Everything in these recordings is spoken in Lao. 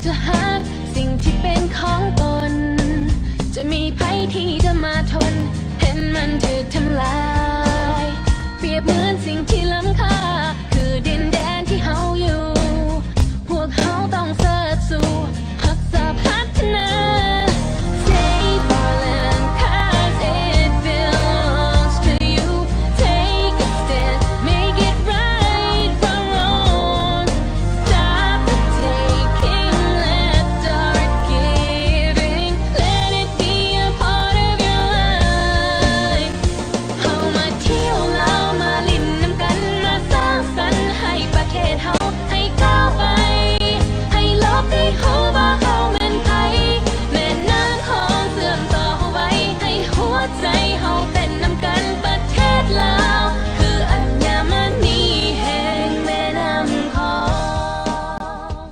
ຈະຫາກສິ່ງທີ່ເປັນຂອງຕົນ ຈະມີໃຜທີ່ຈະມາທົນ ເຫັນມັນຖືກທຳລາຍ ປຽບເໝືອນສິ່ງທີ່ລ້ຳຄ່າ ຄືດິນແດນທີ່ເຮົາຢູ່ ພວກເຮົາຕ້ອງເສີດສູ້ ຮັກສາພັດທະນາ Save our land 'cause it belongs to you. Take a stand, make it right from wrong. Stop the taking, let's start giving. Let it be a part of your life. ເຮົາມາທ່ຽວລາວ ມາຫຼິ້ນນຳກັນ ມາສ້າງສັນໃຫ້ປະເທດເຮົາ ໃຫ້ກ້າວໄປ ໃຫ້ໂລກໄດ້ຮູ້ວ່າເຮົາແມ່ນໃຜ ແມ່ນ້ຳຂອງເຊື່ອມຕໍ່ເຮົາໄວ້ ໃຫ້ຫົວໃຈເຮົາເຕັ້ນນຳກັນ ປະເທດລາວ ຄືອັນຍາມະນີແຫ່ງແມ່ນ້ຳຂອງ.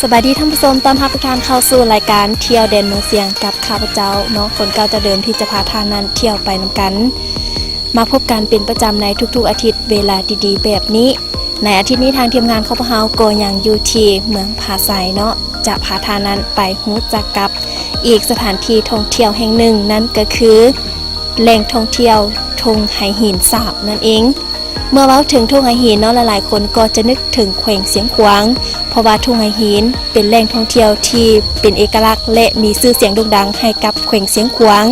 ສະບາຍດີທ່ານຜູ້ຊົມ, ຕ້ອນຮັບທຸກທ່ານເຂົ້າສູ່ລາຍການທ່ຽວແດນເມືອງຊຽງ ກັບຂ້າພະເຈົ້າເນາະ ຄົນເກົ່າເຈົ້າເດີມ ທີ່ຈະພາທ່ານນັ້ນທ່ຽວໄປນຳກັນ. ມາພົບກັນເປັນປະຈຳໃນທຸກໆອາທິດເວລາດີໆແບບນີ້. ໃນອາທິດນີ້ທາງທີມງານຂອງພວກເຮົາກໍຍັງຢູ່ທີ່ເມືອງຜາໄຊເນາະ, ຈະພາທ່ານນັ້ນໄປຮູ້ຈັກກັບອີກສະຖານທີ່ທ່ອງທ່ຽວແຫ່ງໜຶ່ງ, ນັ້ນກໍຄືແຫຼ່ງທ່ອງທ່ຽວທົ່ງໄຫຫີນສາມນັ້ນເອງ. ເມື່ອເວົ້າເຖິງທົ່ງໄຫຫີນເນາະ, ຫຼາຍໆຄົນກໍຈະນຶກເຖິງແຂວງຊຽງຂວາງ, ເພາະວ່າທົ່ງໄຫຫີນເປັນແຫຼ່ງທ່ອງທ່ຽວທີ່ເປັນເອກະລັກ ແລະ ມີຊື່ສຽງໂດ່ງດັງໃຫ້ກັບແຂວງຊຽງຂວາງ.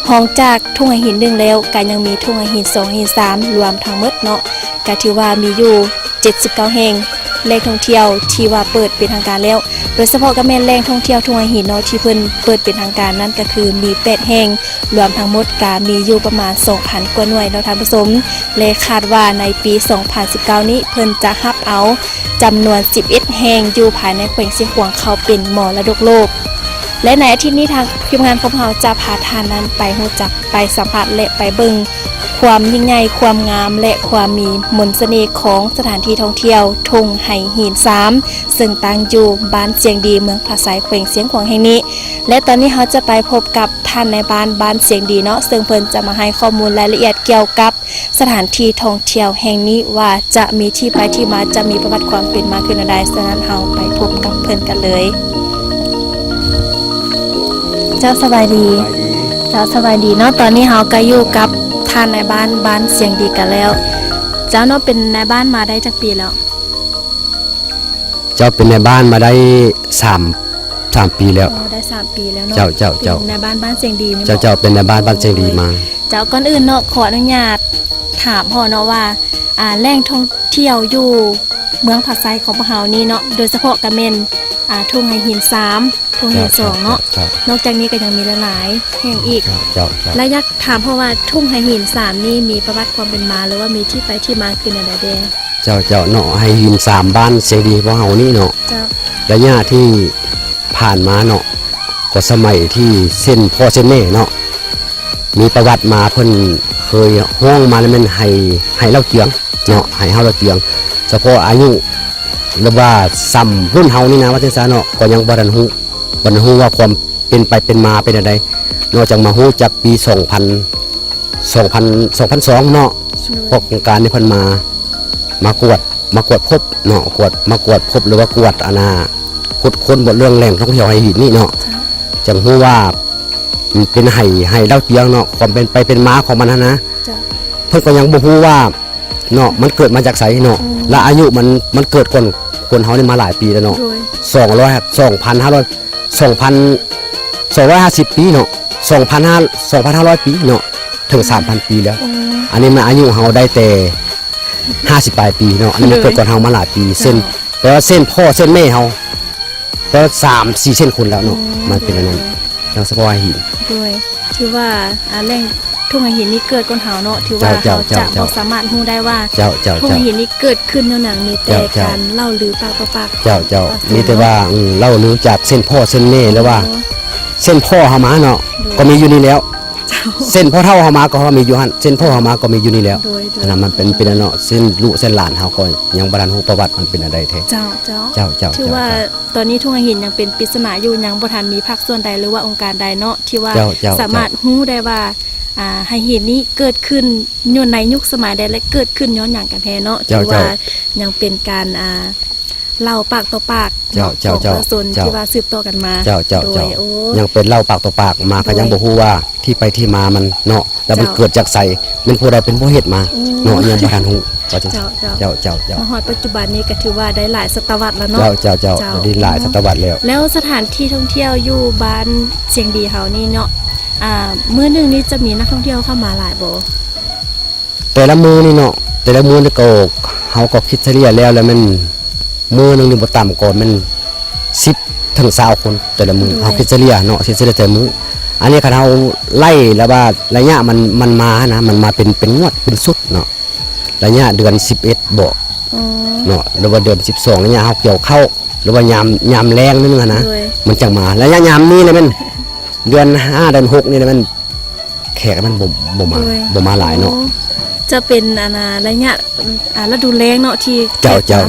ຮອງຈາກທົ່ງໄຫຫີນໜຶ່ງແລ້ວ ກໍຍັງມີທົ່ງໄຫຫີນສອງ ໄຫຫີນສາມ ລວມທັງໝົດເນາະ ກໍຖືວ່າມີຢູ່ເຈັດສິບເກົ້າແຫ່ງ ແຫຼ່ງທ່ອງທ່ຽວທີ່ວ່າເປີດເປັນທາງການແລ້ວ. ໂດຍສະເພາະກໍແມ່ນແຫຼ່ງທ່ອງທ່ຽວທົ່ງໄຫຫີນເນາະ ທີ່ເພິ່ນເປີດເປັນທາງການນັ້ນ ກໍຄືມີແປດແຫ່ງ, ລວມທັງໝົດກໍມີຢູ່ປະມານສອງພັນກວ່າໜ່ວຍເນາະທ່ານຜູ້ຊົມ ແລະ ຄາດວ່າໃນປີສອງພັນສິບເກົ້ານີ້ ເພິ່ນຈະຮັບເອົາ ຈຳນວນສິບເອັດແຫ່ງຢູ່ພາຍໃນແຂວງຊຽງຂວາງເຂົ້າເປັນມໍລະດົກໂລກ. ແລະ ໃນອາທິດນີ້ທາງທີມງານຂອງເຮົາຈະພາທ່ານນັ້ນໄປຮູ້ຈັກ, ໄປສຳຜັດ ແລະ ໄປເບິ່ງຄວາມຍິ່ງໃຫຍ່, ຄວາມງາມ ແລະ ຄວາມມີມົນສະເໜ່ຂອງສະຖານທີ່ທ່ອງທ່ຽວທົ່ງໄຫຫີນສາມ ເຊິ່ງຕັ້ງຢູ່ບ້ານຊຽງດີ ເມືອງຜາໄຊ ແຂວງຊຽງຂວາງແຫ່ງນີ້. ແລະ ຕອນນີ້ເຮົາຈະໄປພົບກັບທ່ານນາຍບ້ານບ້ານຊຽງດີເນາະ, ເຊິ່ງເພິ່ນຈະມາໃຫ້ຂໍ້ມູນລາຍລະອຽດກ່ຽວກັບ ສະຖານທີ່ທ່ອງທ່ຽວແຫ່ງນີ້ວ່າຈະມີທີ່ໄປທີ່ມາ, ຈະມີປະຫວັດຄວາມເປັນມາຄືແນວໃດ, ສະນັ້ນເຮົາໄປພົບກັບເພິ່ນກັນເລີຍ. ເຈົ້າ ສະບາຍດີ. ສະບາຍດີ. ເຈົ້າ ສະບາຍດີເນາະ. ຕອນນີ້ເຮົາກໍຢູ່ກັບທ່ານນາຍບ້ານບ້ານຊຽງດີກັນແລ້ວ. ເຈົ້າເນາະ ເປັນນາຍບ້ານມາໄດ້ຈັກປີແລ້ວ? ເຈົ້າ ເປັນນາຍບ້ານມາໄດ້ສາມ ສາມປີແລ້ວ. ອໍ ໄດ້ສາມປີແລ້ວເນາະ. ເຈົ້າ ເຈົ້າ ເຈົ້າ ເປັນນາຍບ້ານບ້ານຊຽງດີແມ່ນບໍ່? ເຈົ້າ ເຈົ້າ ເປັນນາຍບ້ານບ້ານຊຽງດີມາ. ເຈົ້າ ກ່ອນອື່ນເນາະ ຂໍອະນຸຍາດຖາມພໍ່ເນາະວ່າ ອ່າ ແຫຼ່ງທ່ອງທ່ຽວຢູ່ເມືອງຜາໄຊຂອງພວກເຮົານີ້ເນາະ ໂດຍສະເພາະກໍແມ່ນ ອ່າ ທົ່ງໄຫຫີນສາມ ທົ່ງໄຫຫີນສອງເນາະ. ເຈົ້າ ເຈົ້າ ນອກຈາກນີ້ກໍຍັງມີຫຼາຍໆແຫ່ງອີກ. ເຈົ້າ ເຈົ້າ ເຈົ້າ ແລະ ຢາກຖາມພໍ່ວ່າ ທົ່ງໄຫຫີນສາມນີ້ມີປະຫວັດຄວາມເປັນມາ ຫຼືວ່າມີທີ່ໄປທີ່ມາຄືແນວໃດແດ່? ເຈົ້າ ເຈົ້າເນາະ, ໄຫຫີນສາມ ບ້ານຊຽງດີຂອງເຮົານີ້ເນາະ. ເຈົ້າ. ໄລຍະທີ່ຜ່ານມາເນາະ, ກໍສະໄໝທີ່ເຊັ່ນພໍ່ເຊັ່ນແມ່ເນາະ ມີປະຫວັດມາ, ເພິ່ນເຄີຍຮ້ອງມາແລ້ວແມ່ນໄຫ ໄຫເລົ່າຈຽງເນາະ, ໄຫເຮົາເລົ່າຈຽງ. ສະເພາະອາຍຸ ຫຼືວ່າສ່ຳລຸ້ນເຮົານີ້ນະ ວ່າຈັ່ງຊັ້ນເນາະ, ກໍຍັງບໍ່ທັນຮູ້, ບໍ່ທັນຮູ້ວ່າຄວາມເປັນໄປເປັນມາເປັນແນວໃດເນາະ. ຈັ່ງມາຮູ້ຈັກປີສອງພັນ ສອງພັນ ສອງພັນສອງເນາະ, ໂດຍ ພວກໂຄງການນີ້ເພິ່ນມາ ມາກວດ ມາກວດພົບເນາະ, ກວດ ມາກວດພົບ ຫຼືວ່າກວດອັນນ່າ ຂຸດຄົ້ນເລື່ອງແຫຼ່ງທ່ອງທ່ຽວໄຫຫີນນີ້ເນາະ. ເຈົ້າ. ຈັ່ງຮູ້ວ່າມັນເປັນໄຫ ໄຫເລົ່າຈຽງເນາະ, ຄວາມເປັນໄປເປັນມາຂອງມັນຫັ້ນນະ. ເຈົ້າ. ເພິ່ນກໍຍັງບໍ່ຮູ້ວ່າເນາະ ມັນເກີດມາຈາກໃສເນາະ. ອືມ. ແລະ ອາຍຸມັນ ມັນເກີດກ່ອນຄົນເຮົານີ້ມາຫຼາຍປີແລ້ວເນາະ. ໂດຍ. ສອງຮ້ອຍ ສອງພັນຫ້າຮ້ອຍ ສອງພັນ ສອງຮ້ອຍຫ້າສິບປີເນາະ, ສອງພັນຫ້າ ສອງພັນຫ້າຮ້ອຍປີເນາະ, ເຖິງສາມພັນປີແລ້ວ. ອືມ. ອັນນີ້ມັນອາຍຸເຮົາໄດ້ແຕ່ຫ້າສິບປາຍປີເນາະ, ອັນນີ້ມັນເກີດກ່ອນເຮົາມາຫຼາຍປີ. ໂດຍ. ເຊັ່ນ ເຈົ້າ. ແປວ່າເຊັ່ນພໍ່ເຊັ່ນແມ່ເຮົາ ແປວ່າສາມສີ່ເຊັ່ນຄົນແລ້ວເນາະ. ອືມ. ມັນເປັນອັນນັ້ນ. ໂດຍ. ທາງສະເພາະໄຫຫີນ. ໂດຍ. ຖືວ່າ ອ່າ ແຫຼ່ງ ທົ່ງໄຫຫີນນີ້ເກີດກ່ອນເຮົາເນາະ ຖືວ່າເຮົາຈະບໍ່ສາມາດຮູ້ໄດ້ວ່າທົ່ງໄຫຫີນນີ້ເກີດຂຶ້ນຍ້ອນຫຍັງ ມີແຕ່ການເລົ່າລືປາກຕໍ່ປາກ. ເຈົ້າ ເຈົ້າ ມີແຕ່ວ່າເລົ່າລືຈາກເຊັ່ນພໍ່ເຊັ່ນແມ່ ຫຼືວ່າເຊັ່ນພໍ່ເຮົາມາເນາະ ກໍມີຢູ່ນີ້ແລ້ວ. ເຊັ່ນພໍ່ເຖົ້າເຮົາມາກໍເຮົາມີຢູ່ຫັ້ນ ເຊັ່ນພໍ່ເຮົາມາກໍມີຢູ່ນີ້ແລ້ວ. ອັນນັ້ນມັນເປັນ ເປັນເນາະ ເຊັ່ນລູກເຊັ່ນຫຼານເຮົາກໍຍັງບໍ່ທັນຮູ້ປະຫວັດມັນເປັນອັນໃດແທ້. ເຈົ້າ ເຈົ້າ ເຈົ້າ ເຈົ້າ ຖືວ່າຕອນນີ້ທົ່ງໄຫຫີນຍັງເປັນປິດສະໜາຢູ່ ຍັງບໍ່ທັນມີພາກສ່ວນໃດ ຫຼືວ່າອົງການໃດເນາະ ທີ່ວ່າສາມາດຮູ້ໄດ້ວ່າ ອ່າ ໄຫຫີນນີ້ເກີດຂຶ້ນຢູ່ໃນຍຸກສະໄໝໃດ ແລະ ເກີດຂຶ້ນຍ້ອນຫຍັງກັນແທ້ເນາະ. ຖືວ່າຍັງເປັນການ ອ່າ ເລົ່າປາກຕໍ່ປາກຂອງປະຊາຊົນທີ່ວ່າສືບຕໍ່ກັນມາ. ເຈົ້າ ເຈົ້າ ເຈົ້າ ຍັງເປັນເລົ່າປາກຕໍ່ປາກມາ ກໍຍັງບໍ່ຮູ້ວ່າທີ່ໄປທີ່ມາມັນເນາະ ແລ້ວມັນເກີດຈາກໃສ ແມ່ນຜູ້ໃດເປັນຜູ້ເຮັດມາເນາະ ຍັງບໍ່ທັນຮູ້. ເຈົ້າ ເຈົ້າ ເຈົ້າ ເຈົ້າ ມາຮອດປັດຈຸບັນນີ້ກໍຖືວ່າໄດ້ຫຼາຍສະຕະວັດແລ້ວເນາະ. ເຈົ້າ ເຈົ້າ ເຈົ້າ ໄດ້ຫຼາຍສະຕະວັດແລ້ວ. ແລ້ວສະຖານທີ່ທ່ອງທ່ຽວຢູ່ບ້ານຊຽງດີເຮົານີ້ເນາະ ອ່າ ມື້ໜຶ່ງນີ້ຈະມີນັກທ່ອງທ່ຽວເຂົ້າມາຫຼາຍບໍ່? ແຕ່ລະມື້ນີ້ເນາະ ແຕ່ລະມື້ນີ້ກໍ ເຮົາກໍຄິດສະເລ່ຍແລ້ວ ແລ້ວແມ່ນມື້ໜຶ່ງນີ້ບໍ່ຕ່ຳກໍແມ່ນສິບເຖິງຊາວຄົນ ແຕ່ລະມື້. ເຮົາຄິດສະເລ່ຍເນາະ ຄິດສະເລ່ຍແຕ່ມື້. ອັນນີ້ຄັນເຮົາໄລ່ລະວ່າໄລຍະມັນ ມັນມາຫັ້ນນະ ມັນມາເປັນ ເປັນງວດ ເປັນຊຸດເນາະ ໄລຍະເດືອນສິບເອັດບໍ ເນາະ ຫຼືວ່າເດືອນສິບສອງ ໄລຍະເຮົາກ່ຽວເຂົ້າ ຫຼືວ່າຍາມ ຍາມແລ້ງໜຶ່ງຫັ້ນນະ ມັນຈັ່ງມາ. ໄລຍະຍາມນີ້ລະແມ່ນເດືອນຫ້າ ເດືອນຫົກນີ້ລະແມ່ນ ແຂກມັນບໍ່ ບໍ່ມາ ບໍ່ມາຫຼາຍເນາະ. ຈະເປັນ ອັນນະ ໄລຍະ ອ່າ ລະດູແລ້ງເນາະ ທີ່ ເຈົ້າ ເຈົ້າ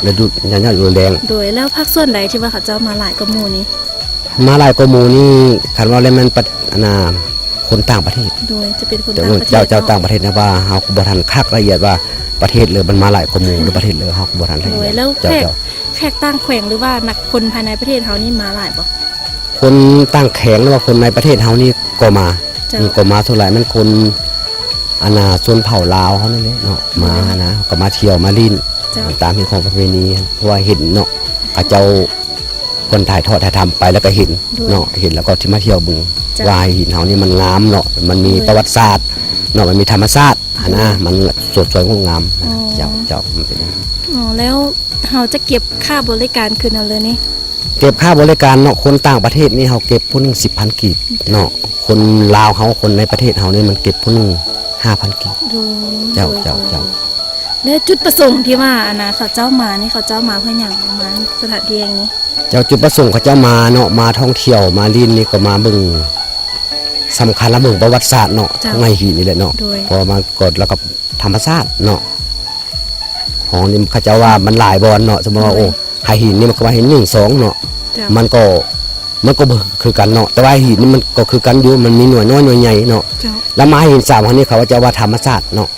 ລະດູ ລະດູແລ້ງ. ໂດຍ ແລ້ວພາກສ່ວນໃດທີ່ວ່າເຂົາເຈົ້າມາຫຼາຍກວ່າໝູ່ນີ້? ມາຫຼາຍກວ່າໝູ່ນີ້ ຄັນເວົ້າແລ້ວແມ່ນປະ ອັນນະ ຄົນຕ່າງປະເທດ. ໂດຍ ຈະເປັນຄົນຕ່າງປະເທດເນາະ. ເຈົ້າ ເຈົ້າ ຕ່າງປະເທດ ເພາະວ່າເຮົາກໍບໍ່ທັນຄັກລະອຽດວ່າປະເທດເລີມັນມາຫຼາຍກວ່າໝູ່ ຫຼືປະເທດເລີເຮົາກໍບໍ່ທັນລະອຽດ. ໂດຍ ແລ້ວແຂກ ແຂກຕ່າງແຂວງ ຫຼືວ່ານັກຄົນພາຍໃນປະເທດເຮົານີ້ມາຫຼາຍບໍ່? ຄົນຕ່າງແຂວງ ຫຼືວ່າຄົນໃນປະເທດເຮົານີ້ກໍມາ. ເຈົ້າ ນີ້ກໍມາ ສ່ວນຫຼາຍແມ່ນຄົນ ອັນນະ ຊົນເຜົ່າລາວເຮົານີ້ແຫຼະເນາະ ມາຫັ້ນນະ ກໍມາທ່ຽວມາຫຼິ້ນ ຕາມຮີດຄອງປະເພນີ ເພາະວ່າເຫັນເນາະ ເຂົາເຈົ້າເພິ່ນຖ່າຍທອດຖ່າຍທຳໄປ ແລ້ວກໍເຫັນເນາະ ເຫັນແລ້ວກໍຊິມາທ່ຽວເບິ່ງວ່າໄຫຫີນເຮົານີ້ມັນງາມເນາະ ມັນມີປະຫວັດສາດເນາະ ມັນມີທຳມະຊາດຫັ້ນນະ ມັນສວຍງົດງາມ. ເຈົ້າ ເຈົ້າ ມັນເປັນ ອໍ ແລ້ວເຮົາຈະເກັບຄ່າບໍລິການຄືນເອົາເລີຍນີ້? ເກັບຄ່າບໍລິການເນາະ ຄົນຕ່າງປະເທດນີ້ເຮົາເກັບຜູ້ໜຶ່ງສິບພັນກີບເນາະ ຄົນລາວເຮົາ ຄົນໃນປະເທດເຮົານີ້ມັນເກັບຜູ້ໜຶ່ງຫ້າພັນກີບ. ໂດຍ ເຈົ້າ ເຈົ້າ ເຈົ້າ. ແລ້ວຈຸດປະສົງທີ່ວ່າ ອັນນະ ເຂົາເຈົ້າມານີ້ ເຂົາເຈົ້າມາເພື່ອຫຍັງ? ມາສະຖານທີ່ແຫ່ງນີ້? ເຈົ້າ ຈຸດປະສົງເຂົາເຈົ້າມາເນາະ ມາທ່ອງທ່ຽວ ມາຫຼິ້ນນີ້ກໍມາເບິ່ງ ສຳຄັນລະເບິ່ງປະຫວັດສາດເນາະ ເຈົ້າ ຂອງໄຫຫີນນີ້ແຫຼະເນາະ. ໂດຍ ເພາະວ່າມັນກໍ ລະກັບທຳມະຊາດເນາະ ຂອງນີ້ເຂົາເຈົ້າວ່າມັນຫຼາຍບ່ອນເນາະ ສົມມຸດວ່າ ໂອ້ ໄຫຫີນນີ້ມັນກໍວ່າເຫັນໜຶ່ງ ສອງເນາະ ເຈົ້າ ມັນກໍ ມັນກໍບໍ່ຄືກັນເນາະ ແຕ່ວ່າໄຫຫີນນີ້ມັນກໍຄືກັນຢູ່ ມັນມີໜ່ວຍນ້ອຍໜ່ວຍໃຫຍ່ເນາະ. ເຈົ້າ ລະມາໄຫຫີນສາມເຮົານີ້ ເຂົາເຈົ້າວ່າທຳມະຊາດເນາະ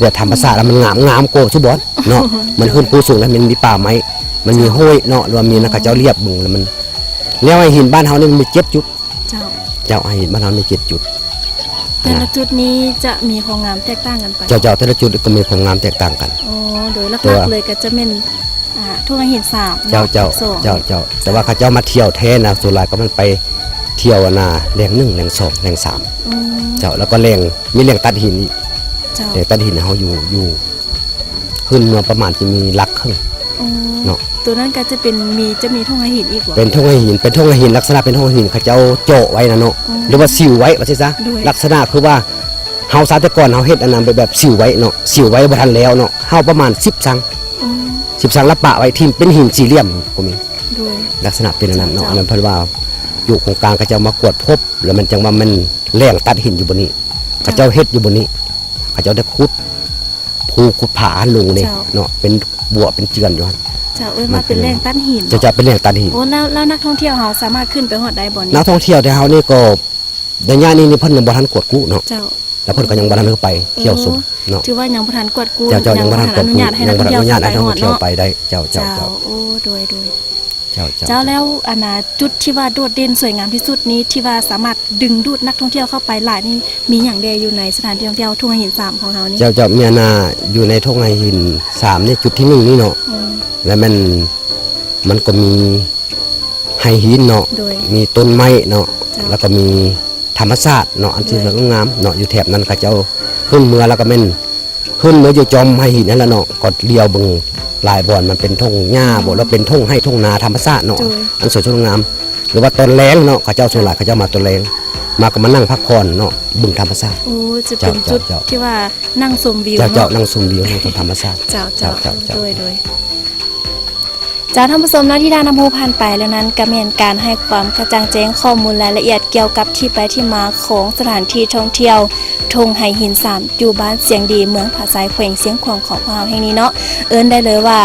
ແບບທຳມະຊາດ ລະມັນງາມ ງາມກວ່າທຸກບ່ອນເນາະ ມັນຂຶ້ນພູສູງ ລະມັນມີປ່າໄມ້ ມັນມີຫ້ວຍເນາະ ຫຼືວ່າມີນັ້ນ ເຂົາເຈົ້າລຽບເບິ່ງ ລະມັນ ແລ້ວໄຫຫີນບ້ານເຮົານີ້ມັນມີເຈັດຈຸດ. ເຈົ້າ ເຈົ້າ ໄຫຫີນບ້ານເຮົາມີເຈັດຈຸດ. ແຕ່ລະຈຸດນີ້ຈະມີຄວາມງາມແຕກຕ່າງກັນໄປ? ເຈົ້າ ເຈົ້າ ແຕ່ລະຈຸດກໍມີຄວາມງາມແຕກຕ່າງກັນ. ໂອ້ ໂດຍ ຫຼັກໆເລີຍກໍຈະແມ່ນ ອ່າ ທົ່ງໄຫຫີນສາມເນາະ. ເຈົ້າ ເຈົ້າ ເຈົ້າ ເຈົ້າ ແຕ່ວ່າເຂົາເຈົ້າມາທ່ຽວແທ້ນະ ສ່ວນຫຼາຍກໍແມ່ນໄປທ່ຽວ ອັນນະ ແຫຼ່ງໜຶ່ງ ແຫຼ່ງສອງ ແຫຼ່ງສາມ. ເຈົ້າ ແລ້ວກໍແຫຼ່ງ ມີແຫຼ່ງຕັດຫີນອີກ. ເຈົ້າ ແຫຼ່ງຕັດຫີນເຮົາຢູ່ ຢູ່ ຂຶ້ນເມືອງປະມານຈະມີຫຼັກເຄິ່ງເນາະ. ໂຕນັ້ນກໍຈະເປັນ ມີ ຈະມີທົ່ງໄຫຫີນອີກບໍ່? ເປັນທົ່ງໄຫຫີນ ເປັນທົ່ງໄຫຫີນ ລັກສະນະເປັນທົ່ງໄຫຫີນ ເຂົາເຈົ້າເຈາະໄວ້ນະເນາະ ຫຼືວ່າສິວໄວ້ວ່າຊັ້ນຊະ. ລັກສະນະຄືວ່າເຮົາຊາດແຕ່ກ່ອນເຮົາເຮັດອັນນັ້ນ ແບບ ແບບສິວໄວ້ເນາະ ສິວໄວ້ບໍ່ທັນແລ້ວເນາະ ເຮົາປະມານສິບສັງ ສິບສັງ ລະປະໄວ້ ທີ່ເປັນຫີນສີ່ຫຼ່ຽມກໍມີ. ລັກສະນະເປັນອັນນັ້ນເນາະ. ອັນນັ້ນເພິ່ນວ່າຢູ່ໂຄງການເຂົາເຈົ້າມາກວດພົບ ລະມັນຈັ່ງວ່າແມ່ນແຫຼ່ງຕັດຫີນຢູ່ບ່ອນນີ້ ເຂົາເຈົ້າເຮັດຢູ່ບ່ອນນີ້ ເຂົາເຈົ້າໄດ້ຂຸດ ພູຂຸດຜາຫັ້ນລົງເດ້ເນາະ ເປັນບົວເປັນເຈື່ອນຢູ່ຫັ້ນ. ເຈົ້າ ເອີ້ນວ່າເປັນແຫຼ່ງຕັດຫີນ. ເຈົ້າ ເປັນແຫຼ່ງຕັດຫີນ. ໂອ້ ແລ້ວ ແລ້ວນັກທ່ອງທ່ຽວເຮົາສາມາດຂຶ້ນໄປຮອດໄດ້ບໍ່ນີ້? ນັກທ່ອງທ່ຽວແຕ່ເຮົານີ້ກໍ ໄລຍະນີ້ນີ້ເພິ່ນຍັງບໍ່ທັນກວດກູ້ເນາະ. ເຈົ້າ ແລ້ວເພິ່ນກໍຍັງບໍ່ທັນໄດ້ໄປທ່ຽວຊົມເນາະ. ຖືວ່າຍັງບໍ່ທັນກວດກູ້ ເຈົ້າ ຍັງບໍ່ທັນອະນຸຍາດໃຫ້ນັກທ່ອງທ່ຽວໄປຮອດເນາະ. ເຈົ້າ ເຈົ້າ ເຈົ້າ ໂອ້ ໂດຍ ໂດຍ. ເຈົ້າ ເຈົ້າ ແລ້ວອັນນ່າ ຈຸດທີ່ວ່າໂດດເດັ່ນສວຍງາມທີ່ສຸດນີ້ ທີ່ວ່າສາມາດດຶງດູດນັກທ່ອງທ່ຽວເຂົ້າໄປຫຼາຍນີ້ ມີຫຍັງແດ່ຢູ່ໃນສະຖານທີ່ທ່ອງທ່ຽວທົ່ງໄຫຫີນສາມຂອງເຮົານີ້? ເຈົ້າ ເຈົ້າ ມີອັນນ່າ ຢູ່ໃນທົ່ງໄຫຫີນສາມນີ້ ຈຸດທີໜຶ່ງນີ້ເນາະ ແລ້ວແມ່ນ ມັນກໍມີໄຫຫີນເນາະ ມີຕົ້ນໄມ້ເນາະ ແລ້ວກໍມີທຳມະຊາດເນາະ ອັນທີ່ສວຍງາມເນາະ ຢູ່ແຖບນັ້ນເຂົາເຈົ້າຂຶ້ນເມືອ ແລ້ວກໍແມ່ນ ຂຶ້ນມາຢູ່ຈອມໄຫຫີນຫັ້ນລະເນາະ ກໍລຽວເບິ່ງຫຼາຍບ່ອນ ມັນເປັນທົ່ງຫຍ້າບໍ ຫຼືເປັນທົ່ງໄຮ່ທົ່ງນາທຳມະຊາດເນາະ ໂດຍ ອັນສວຍສດງົດງາມ ຫຼືວ່າຕອນແລງເນາະ ເຂົາເຈົ້າສ່ວນຫຼາຍເຂົາເຈົ້າມາຕອນແລງ ມາກໍມານັ່ງພັກຜ່ອນເນາະ ເບິ່ງທຳມະຊາດ. ໂອ້ ຈະເປັນຈຸດທີ່ວ່ານັ່ງຊົມວິວເນາະ ເຈົ້າ ນັ່ງຊົມວິວ ນັ່ງຊົມທຳມະຊາດ. ເຈົ້າ ເຈົ້າ ໂດຍ ໂດຍ. ເຈົ້າ ທ່ານຜູ້ຊົມເນາະ ທີ່ທ່ານຮັບຮູ້ຜ່ານໄປແລ້ວນັ້ນ ກໍແມ່ນການໃຫ້ຄວາມກະຈ່າງແຈ້ງຂໍ້ມູນລາຍລະອຽດກ່ຽວກັບທີ່ໄປທີ່ມາຂອງສະຖານທີ່ທ່ອງທ່ຽວທົ່ງໄຫຫີນສາມ ຢູ່ບ້ານຊຽງດີ ເມືອງຜາໄຊ ແຂວງຊຽງຂວາງຂອງພວກເຮົາແຫ່ງນີ້ເນາະ. ເອີ້ນໄດ້ເລີຍວ່າ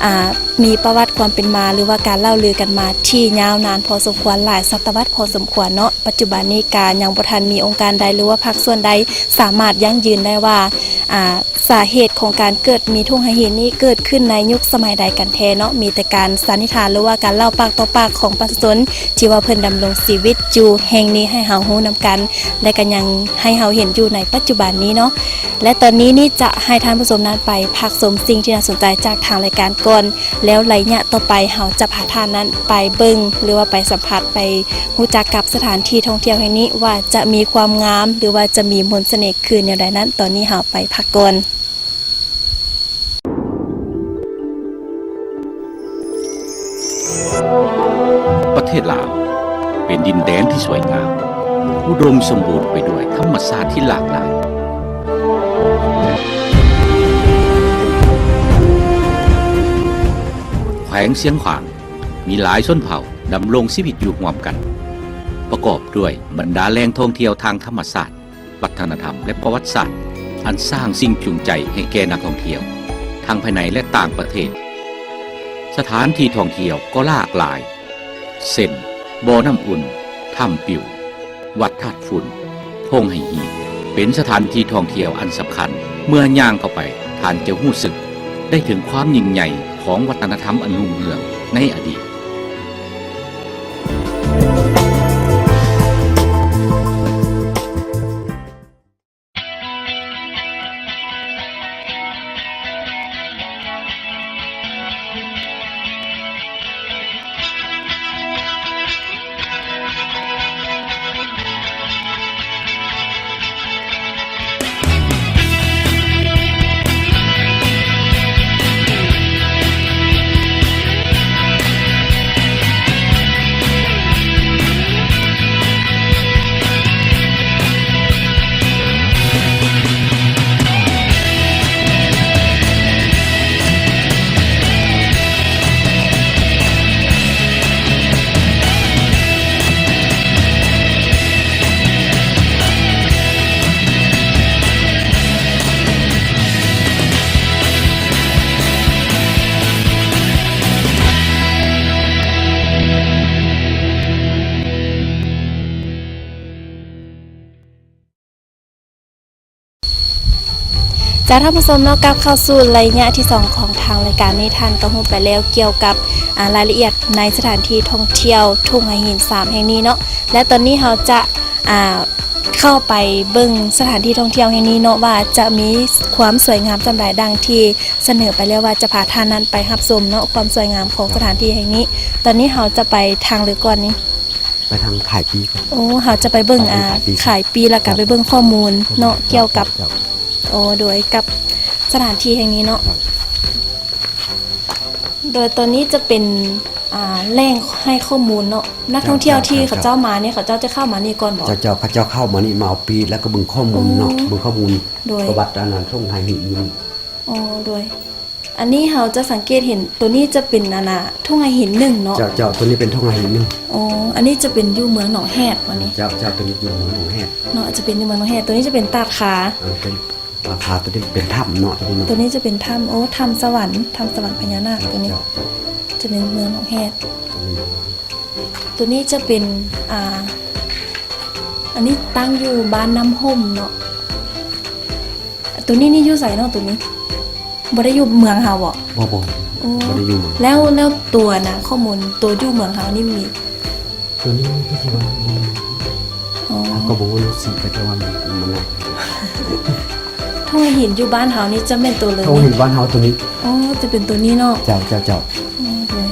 ອ່າ ມີປະຫວັດຄວາມເປັນມາ ຫຼືວ່າການເລົ່າລືກັນມາທີ່ຍາວນານພໍສົມຄວນ ຫຼາຍສະຕະວັດພໍສົມຄວນເນາະ. ປັດຈຸບັນນີ້ກະຍັງບໍ່ທັນມີອົງການໃດ ຫຼືວ່າພາກສ່ວນໃດສາມາດຢັ້ງຢືນໄດ້ວ່າ ອ່າ ສາເຫດຂອງການເກີດມີທົ່ງໄຫຫີນນີ້ເກີດຂຶ້ນໃນຍຸກສະໄໝໃດກັນແທ້ເນາະ. ມີແຕ່ການສັນນິຖານ ຫຼືວ່າການເລົ່າປາກຕໍ່ປາກຂອງປະຊາຊົນທີ່ວ່າເພິ່ນດຳລົງຊີວິດຢູ່ແຫ່ງນີ້ໃຫ້ເຮົາຮູ້ນຳກັນ ແລະ ກໍຍັງໃຫ້ເຮົາເຫັນຢູ່ໃນປັດຈຸບັນນີ້ເນາະ. ແລະ ຕອນນີ້ນີ້ຈະໃຫ້ທ່ານຜູ້ຊົມນັ້ນໄປພັກຊົມສິ່ງທີ່ໜ້າສົນໃຈຈາກທາງລາຍການກ່ອນ ແລ້ວໄລຍະຕໍ່ໄປເຮົາຈະພາທ່ານນັ້ນໄປເບິ່ງ ຫຼືວ່າໄປສຳຜັດ ໄປຮູ້ຈັກກັບສະຖານທີ່ທ່ອງທ່ຽວແຫ່ງນີ້ວ່າຈະມີຄວາມງາມ ຫຼືວ່າຈະມີມົນສະເໜ່ຄືນແນວໃດນັ້ນ ຕອນນີ້ເຮົາໄປພັກກ່ອນ. ປະເທດລາວເປັນດິນແດນທີ່ສວຍງາມ, ອຸດົມສົມບູນໄປດ້ວຍທຳມະຊາດທີ່ຫຼາກຫຼາຍ. ແຂວງຊຽງຂວາງມີຫຼາຍຊົນເຜົ່າດຳລົງຊີວິດຢູ່ຮ່ວມກັນ, ປະກອບດ້ວຍບັນດາແຫຼ່ງທ່ອງທ່ຽວທາງທຳມະຊາດ, ວັດທະນະທຳ ແລະ ປະຫວັດສາດ ອັນສ້າງສິ່ງຈູງໃຈໃຫ້ແກ່ນັກທ່ອງທ່ຽວ ທັງພາຍໃນ ແລະ ຕ່າງປະເທດ. ສະຖານທີ່ທ່ອງທ່ຽວກໍຫຼາກຫຼາຍ ເຊັ່ນ ບໍ່ນ້ຳອຸ່ນ, ຖ້ຳປິວ, ວັດທາດຝຸ່ນ, ທົ່ງໄຫຫີນ ເປັນສະຖານທີ່ທ່ອງທ່ຽວອັນສຳຄັນ. ເມື່ອຍ່າງເຂົ້າໄປ, ທ່ານຈະຮູ້ສຶກໄດ້ເຖິງຄວາມຍິ່ງໃຫຍ່ຂອງວັດທະນະທຳອັນຮຸ່ງເຮືອງໃນອະດີດ. ເຈົ້າ ທ່ານຜູ້ຊົມເນາະ, ກັບເຂົ້າສູ່ໄລຍະທີສອງຂອງທາງລາຍການນີ້, ທ່ານກໍຮູ້ໄປແລ້ວກ່ຽວກັບ ອາ ລາຍລະອຽດໃນສະຖານທີ່ທ່ອງທ່ຽວທົ່ງໄຫຫີນສາມແຫ່ງນີ້ເນາະ. ແລະ ຕອນນີ້ເຮົາຈະ ອາ ເຂົ້າໄປເບິ່ງສະຖານທີ່ທ່ອງທ່ຽວແຫ່ງນີ້ເນາະ ວ່າຈະມີຄວາມສວຍງາມສ່ຳໃດ ດັ່ງທີ່ສະເໜີໄປແລ້ວວ່າຈະພາທ່ານນັ້ນໄປຮັບຊົມເນາະ ຄວາມສວຍງາມຂອງສະຖານທີ່ແຫ່ງນີ້. ຕອນນີ້ເຮົາຈະໄປທາງໃດກ່ອນນີ້? ໄປທາງຂາຍປີກ. ໂອ້ ເຮົາຈະໄປເບິ່ງ ຂາຍປີ ອາ ຂາຍປີ ແລ້ວກໍໄປເບິ່ງຂໍ້ມູນເນາະ ຂ້ອມ- ກ່ຽວກັບ ເຈົ້າ ໂອ້ ໂດຍກັບສະຖານທີ່ແຫ່ງນີ້ເນາະ. ເຈົ້າ ໂດຍຕອນນີ້ຈະເປັນ ອ່າ ແຫຼ່ງໃຫ້ຂໍ້ມູນເນາະ. ນັກທ່ອງທ່ຽວທີ່ ເຈົ້າ ເຂົາເຈົ້າມານີ້ ເຂົາເຈົ້າຈະເຂົ້າມານີ້ກ່ອນບໍ? ເຈົ້າ ເຈົ້າ ເຂົາເຈົ້າເຂົ້າມານີ້ ມາເອົາປີກ ແລ້ວກໍເບິ່ງຂໍ້ມູນເນາະ. ໂອ້ ເບິ່ງຂໍ້ມູນ ໂດຍ ປະຫວັດອັນນັ້ນ ທົ່ງໄຫຫີນ. ອໍ ໂດຍ ອັນນີ້ເຮົາຈະສັງເກດເຫັນ ໂຕນີ້ຈະເປັນ ອັນນ່າ ທົ່ງໄຫຫີນໜຶ່ງເນາະ. ເຈົ້າ ເຈົ້າ ໂຕນີ້ເປັນທົ່ງໄຫຫີນໜຶ່ງ. ອໍ ອັນນີ້ຈະເປັນຢູ່ເມືອງໜອງແຮດບໍນີ້? ເຈົ້າ ເຈົ້າ ໂຕນີ້ຢູ່ເມືອງໜອງແຮດເນາະ. ອາດຈະເປັນຢູ່ເມືອງໜອງແຮດ. ໂຕນີ້ຈະເປັນຕາດຂາ. ເອີ ເປັນຕາດຂາ. ໂຕນີ້ເປັນຖ້ຳເນາະ ໂຕນີ້ເນາະ. ໂຕນີ້ຈະເປັນຖ້ຳ ໂອ້ ຖ້ຳສະຫວັນ ຖ້ຳສະຫວັນພະຍານາກ. ເຈົ້າ ໂຕນີ້ ເຈົ້າ ຈະເປັນເມືອງໜອງແຮດ. ອືມ ໂຕນີ້ຈະເປັນ ອ່າ ອັນນີ້ຕັ້ງຢູ່ບ້ານນ້ຳຫົ້ມເນາະ. ໂຕນີ້ນີ້ຢູ່ໃສເນາະ? ໂຕນີ້ບໍ່ໄດ້ຢູ່ເມືອງເຮົາບໍ? ບໍ່ ບໍ່ ໂອ້ ບໍ່ໄດ້ຢູ່ເມືອງ. ແລ້ວ ແລ້ວຕົວນະ ຂໍ້ມູນຕົວຢູ່ເມືອງເຮົານີ້ມີ ຕົວນີ້ຄືຊິວ່າມີ. ອໍ ເຮົາກໍບໍ່ຮູ້ເນາະ ຊິໄປແຕ່ວ່າມັນ ມັນ ທົ່ງໄຫຫີນຢູ່ບ້ານເຮົານີ້ຈະແມ່ນໂຕເລີຍ. ທົ່ງໄຫຫີນບ້ານເຮົາໂຕນີ້. ອໍ ຈະເປັນໂຕນີ້ເນາະ. ເຈົ້າ ເຈົ້າ ເຈົ້າ. ອໍ ໂດຍ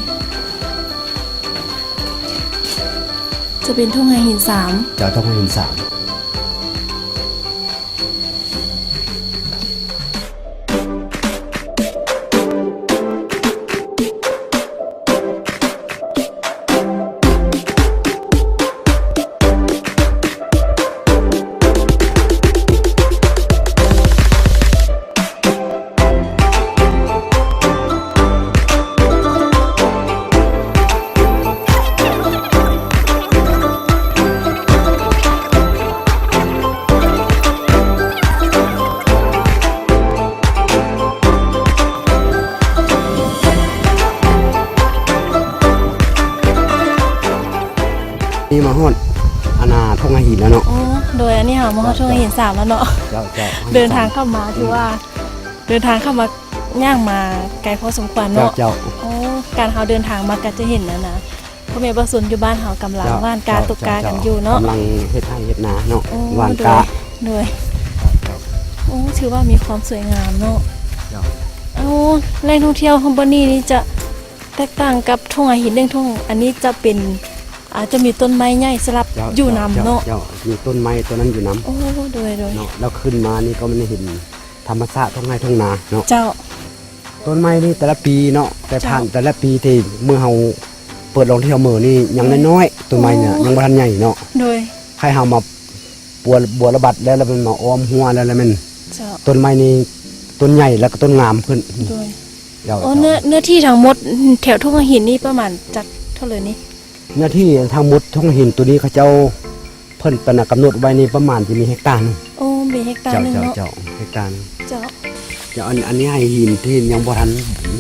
ຈະເປັນທົ່ງໄຫຫີນສາມ. ເຈົ້າ ທົ່ງໄຫຫີນສາມ. ໂດຍ ອັນນີ້ເຮົາມາຮອດທົ່ງຫີນສາມແລ້ວເນາະ. ເຈົ້າ ເຈົ້າ ເດີນທາງເຂົ້າມາຖືວ່າ ເດີນທາງເຂົ້າມາ ຍ່າງມາໄກພໍສົມຄວນເນາະ. ເຈົ້າ ເຈົ້າ ໂອ້ ການເຮົາເດີນທາງມາກໍຈະເຫັນນັ້ນນະ ພໍ່ແມ່ປະຊາຊົນຢູ່ບ້ານເຮົາກຳລັງຫວ່ານກ້າ ເຈົ້າ ຕົກກ້າກັນຢູ່ເນາະ. ກຳລັງເຮັດໄຮ່ເຮັດນາເນາະ ໂອ້ ຫວ່ານກ້າ. ໂດຍ ໂດຍ ເຈົ້າ ເຈົ້າ ໂອ້ ຖືວ່າມີຄວາມສວຍງາມເນາະ. ເຈົ້າ ໂອ້ ແຫຼ່ງທ່ອງທ່ຽວຂອງບ່ອນນີ້ນີ້ຈະແຕກຕ່າງກັບທົ່ງຫີນໜຶ່ງທົ່ງ ອັນນີ້ຈະເປັນ ອາ ຈະມີຕົ້ນໄມ້ໃຫຍ່ສະຫຼັບ ເຈົ້າ ຢູ່ນຳເນາະ. ເຈົ້າ ເຈົ້າ ມີຕົ້ນໄມ້ຕົວນັ້ນຢູ່ນຳ. ໂອ້ ໂດຍ ໂດຍ ເນາະ ແລ້ວຂຶ້ນມານີ້ກໍມັນເຫັນ ທຳມະຊາດທົ່ງໄຮ່ທົ່ງນາເນາະ. ເຈົ້າ ຕົ້ນໄມ້ນີ້ແຕ່ລະປີເນາະ ແຕ່ຜ່ານ ເຈົ້າ ແຕ່ລະປີທີ່ເມື່ອເຮົາເປີດລອງທ່ຽວເມີນີ້ຍັງ ໂດຍ ນ້ອຍໆ ຕົ້ນໄມ້ນີ້ ໂອ້ ຍັງບໍ່ທັນໃຫຍ່ເນາະ. ໂດຍ ໃຫ້ເຮົາມາປົວ ບົວລະບັດແລ້ວ ແລ້ວແມ່ນມາອ້ອມຮົ້ວແລ້ວ ແລ້ວແມ່ນ ເຈົ້າ ຕົ້ນໄມ້ນີ້ຕົ້ນໃຫຍ່ ແລ້ວກໍຕົ້ນງາມຂຶ້ນ. ໂດຍ ເຈົ້າ ໂອ້ ເຈົ້າ ເນື້ອ ເນື້ອທີ່ທັງໝົດແຖວທົ່ງຫີນນີ້ປະມານຈັກເທົ່າໃດນີ້? ເນື້ອທີ່ທັງໝົດທົ່ງຫີນໂຕນີ້ເຂົາເຈົ້າ ເພິ່ນປະນະກຳນົດໄວ້ນີ້ປະມານຈະມີເຮັກຕາໜຶ່ງ. ໂອ້ ມີເຮັກຕາໜຶ່ງເນາະ. ເຈົ້າ ເຈົ້າ ເຮັກຕາໜຶ່ງ. ເຈົ້າ ເຈົ້າ ອັນ ອັນນີ້ໄຮ່ຫີນທີ່ຍັງບໍ່ທັນ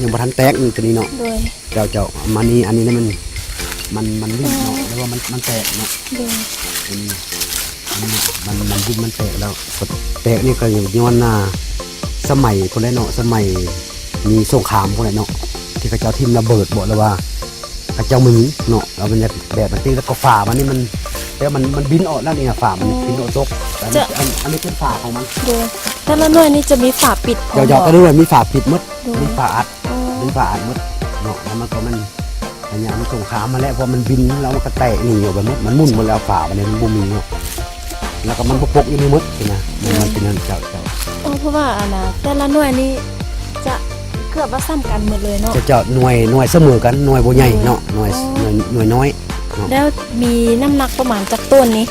ຍັງບໍ່ທັນແຕກນີ້ ໂຕນີ້ເນາະ. ໂດຍ ເຈົ້າ ເຈົ້າ ມານີ້ ອັນນີ້ນະມັນ ມັນ ມັນດິ້ນເນາະ ອໍ ຫຼືວ່າມັນ ມັນແຕກເນາະ. ໂດຍ ອັນນີ້ ອັນນີ້ມັນ ມັນດິ້ນມັນແຕກແລ້ວ ແຕກນີ້ກໍຍ້ອນ ອ່າ ສະໄໝພຸ້ນແຫຼະເນາະ ສະໄໝມີສົງຄາມພຸ້ນແຫຼະເນາະ ທີ່ເຂົາເຈົ້າຖິ້ມລະເບີດບໍ ຫຼືວ່າ ເຂົາເຈົ້າມາຍິງເນາະ ແລ້ວມັນຈະແບບນັ້ນຕິ ແລ້ວກໍຝາມັນນີ້ມັນ ແຕ່ມັນ ມັນບິນອອກແລ້ວນີ້ນະ ຝາມັນ ອໍ ບິນອອກຕົກ. ອັນ ຈະ ອັນ ອັນນີ້ເປັນຝາຂອງມັນ. ໂດຍ ແຕ່ລະໜ່ວຍນີ້ຈະມີຝາປິດພ້ອມ ເຈົ້າ ເຈົ້າ ບໍ່? ແຕ່ລະໜ່ວຍມີຝາປິດໝົດ. ໂດຍ ມີຝາອັດ ອໍ ເປັນຝາອັດໝົດເນາະ. ແລ້ວມັນກໍມັນ ໄລຍະມັນສົງຄາມຫັ້ນແຫຼະ ເພາະມັນບິນແລ້ວມັນກໍແຕກໜີອອກໄປໝົດ ມັນໝຸ່ນໝົດແລ້ວ ຝາມັນນີ້ມັນບໍ່ມີເນາະ. ແລ້ວກໍມັນບໍ່ປົກຢູ່ນີ້ໝົດຊີ້ນະ ແມ່ນ ແມ່ນ ມັນເປັນນັ້ນ. ເຈົ້າ ເຈົ້າ ອໍ ເພາະວ່າອັນນ່າ ແຕ່ລະໜ່ວຍນີ້ຈະເກືອບວ່າສ່ຳກັນໝົດເລີຍເນາະ. ເຈົ້າ ເຈົ້າ ໜ່ວຍ ໜ່ວຍສະເໝີກັນ ໜ່ວຍບໍ່ໃຫຍ່ເນາະ. ໂດຍ ໜ່ວຍ ອໍ ໜ່ວຍ ໜ່ວຍນ້ອຍເນາະ. ແລ້ວມີນ້ຳໜັກປະມານຈັກໂຕນນີ້?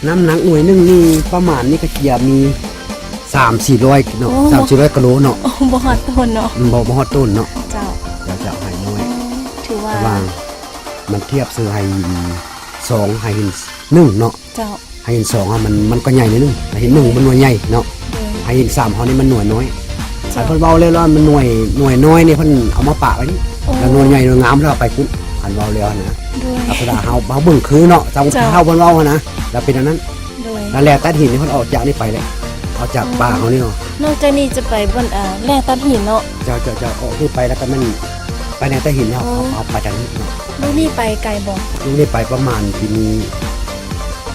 ນ້ຳໜັກໜ່ວຍໜຶ່ງນີ້ປະມານນີ້ກໍຈະມີສາມສີ່ຮ້ອຍເນາະ. ໂອ້ ສາມສີ່ຮ້ອຍກິໂລເນາະ. ໂອ້ ບໍ່ຮອດໂຕນເນາະ. ອືມ ບໍ່ ບໍ່ຮອດໂຕນເນາະ. ເຈົ້າ ເຈົ້າ ເຈົ້າ ໃຫ້ໜ່ວຍ ອໍ ຖືວ່າ ແຕ່ວ່າມັນທຽບໃສ່ໄຮ່ສອງ ໄຮ່ໜຶ່ງເນາະ. ເຈົ້າ ໄຮ່ຫີນສອງ ມັນ ມັນກໍໃຫຍ່ໜ້ອຍໜຶ່ງ ໄຮ່ຫີນໜຶ່ງມັນໜ່ວຍໃຫຍ່ເນາະ. ໂດຍ ໄຮ່ຫີນສາມເຮົານີ້ມັນໜ່ວຍນ້ອຍ. ເຈົ້າ ຄັນເພິ່ນເວົ້າແລ້ວວ່າມັນໜ່ວຍ ໜ່ວຍນ້ອຍນີ້ເພິ່ນເອົາມາປະໄວ້ນີ້. ອໍ ແລ້ວໜ່ວຍໃຫຍ່ໜ່ວຍງາມແລ້ວເອົາໄປພຸ້ນ ຄັນເວົ້າແລ້ວນະ. ໂດຍ ລັກສະນະເຮົາ ເຮົາເບິ່ງຄືເນາະ ເຈົ້າ ເຈົ້າ ເຮົາເພິ່ນເວົ້າຫັ້ນນະ ແລ້ວເປັນອັນນັ້ນ. ໂດຍ ແລ້ວແລ່ຕັດຫີນນີ້ເພິ່ນອອກຈາກນີ້ໄປແລ້ວ ອອກຈາກ ອໍ ປ່າເຮົານີ້ເນາະ. ນອກຈາກນີ້ຈະໄປບ່ອນ ອ່າ ແລ່ຕັດຫີນເນາະ. ເຈົ້າ ເຈົ້າ ເຈົ້າ ອອກນີ້ໄປແລ້ວກໍແມ່ນໄປແລ່ຕັດຫີນເນາະ. ອໍ ເຮົາ ເຮົາໄປທາງນີ້ເນາະ. ລູກນີ້ໄປໄກບໍ່? ລູກນີ້ໄປປະມານທີ່ມີ